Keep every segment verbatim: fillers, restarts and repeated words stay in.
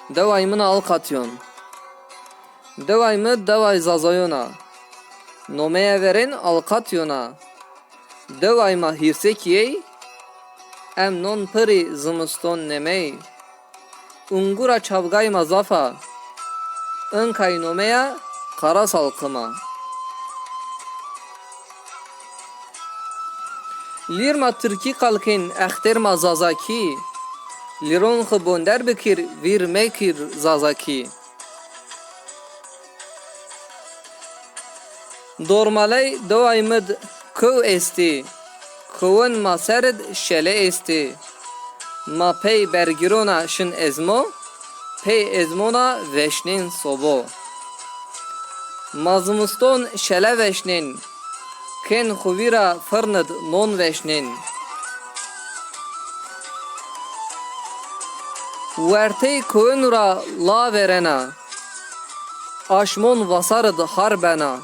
Deway min a Alqatyon. Deway mi deway Zazayon a. Nomeye verên Alqatyon a. Deway ma hîrsek yey, em non pirî zimiston nemey. Ungura çavgay ma zaf a. Inkay nomeya Qarasalqim a. Lîr ma tirkî qal kên, extêr ma zazakî. Lîron xi bonder bikir, vîr mekir zazakî. Dormaley deway mid kow estî. Kowin ma serid şele estî. Ma pey bergirona şin ezmo, pey ezmona veşnên sobo. Ma zimiston şele veşnên, kên xu vîra firnid non veşnên. Wertey koyun ra la verena, aşmon vasarid har bena.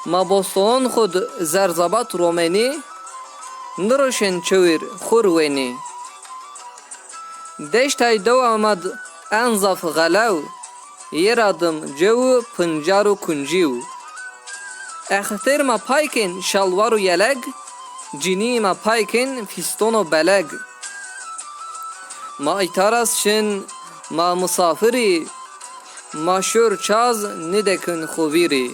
Ma bostonon xud zerzabat romenî, niroşên çewir xur wenî. Deştay dewa mad en zaf xelew, yê ra dim cewu pincar û kuncîw. Extêr ma paykên şalwar û yeleg, cinî ma paykên fîston û beleg. Ma îtaras şin, ma misafirî, ma şor çaz nidekin xo vîrî.